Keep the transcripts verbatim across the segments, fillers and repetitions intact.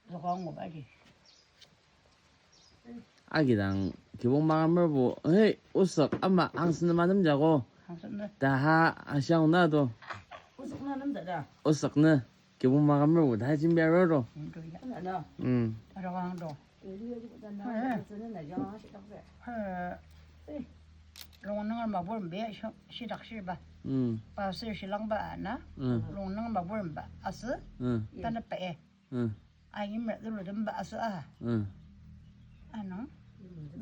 Lokong oba ji. Agi dang kibong makamrbo, hey, osok ama hangsen manem jako. Hangsen na. Taha ashang na to. Osok na nem da da. Osok na. Kibong makamrbo, taha jimbi aroro. Mm, to ya. Na na. Mm. Arokang to. Eh. Eh. Longnung mapur mbe shi-, shidak shiba. Mm. Pa sir shilangba na. Mm. Longnung mapur mba. Asü. Mm. Tanü pa e. Mm. Ayimra züludemba asü a. Mm. Ano.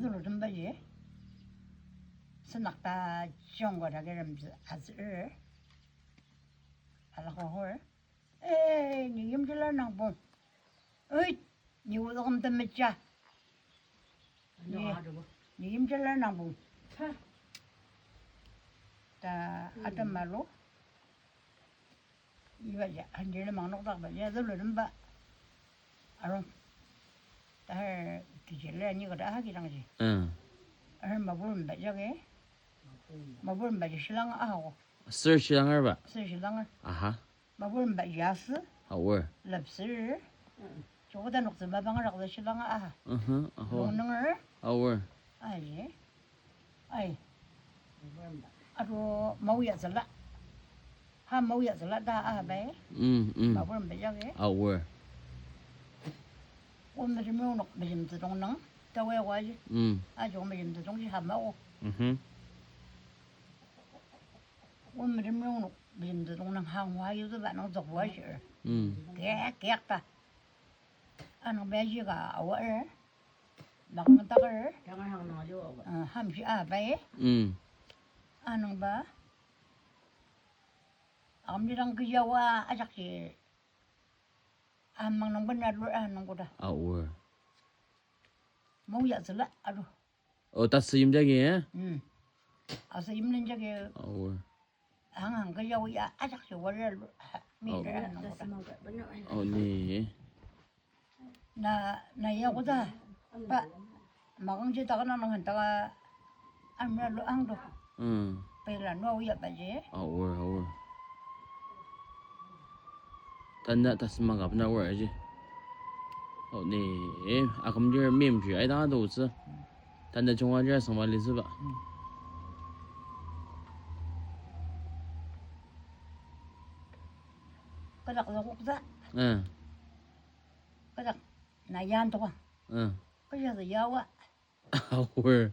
Züludemba ye. Senakta jongko da kerem azü. Alako hor. Eh, ni yimjela nangpong. Oi, ni ulokam temeja. Ni, ni yimjela nangpong. Ta, atamalu. Iba ya, hanjir lemang nokdak ba ya, züludemba. Arung. Tahar kijila ni kada ha kidang ji. Mm. Arung mapur mba jagi. Mapur mba ji shilang aho. Sir shilanger ba? Sir shilanger. Aha. Mapur mba ji asü. Aor. Lepsir. Joko da noktsü mapang rak da shilang aha. Mhm, aho. Longnunger. Aor. Aji. Ai. Ado mauya zela. Ha mauya zela ta aha bai. Mm, mm. Mapur mba jagi. Aor. Won mejim yongnok mejim zedong nang. Tawe wa ji. Mm. Ajo mejim zedong ji ha mao. Mhm. Won mejim yongnok mejim zedong nang hang wa yutsü ba nang zok wa shir. Mm. Kek, kek ta. Anang ba ji ka awa er. Makang taker. Tangar hang nung ajo awa. Ah, hamshi a bai. Mm. Anang ba. Akamjidang kecha wa ajak ji. Amang nung bena lur a nung koda. Aor. Mauya zela ado. O, tasü yim jagi, eh? Hmm. Asü yim len jagi. Aor. Hang hang kecha wa ya ajak ji wa lur a, mi lur a nung koda. O, ni. Na, na ya koda. Pa. Makangji takanang nung hantaka amra lo angdo. Mm. Pela no ya baji. Aor, aor. Tanda tasma gapna aor aji. O ni, eh, akümdir mimji aidang ado tsü. Tanda chunga jira sangma litsü ba. Mm. Kadak lokok za. Mm. Kadak na yan toka. Mm. Kaja za yawa. Aor.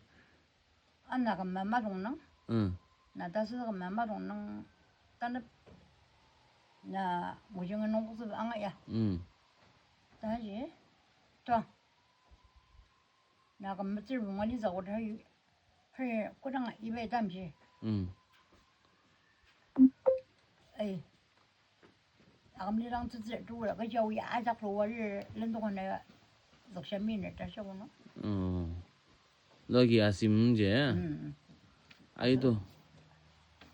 Ana kama madong nang. Mm. Na tasü kama madong nang tanep. Na mujung nung kutsü anga ya. Mm. Taji. Tua. Na kama tsir bunga li za koda hari, hari kodang iba tamji. Mm. Ai. Akümlidang tsütsü tura kaji awi ajak lo wari lendong ana züksha miner ta shia kono. Mm. Logi asim je. Mm. Ai to.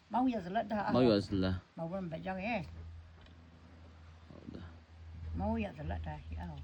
Mau ya zela ta. Mau ya zela. Mau bajang eh. Mau ya zela ta. Au.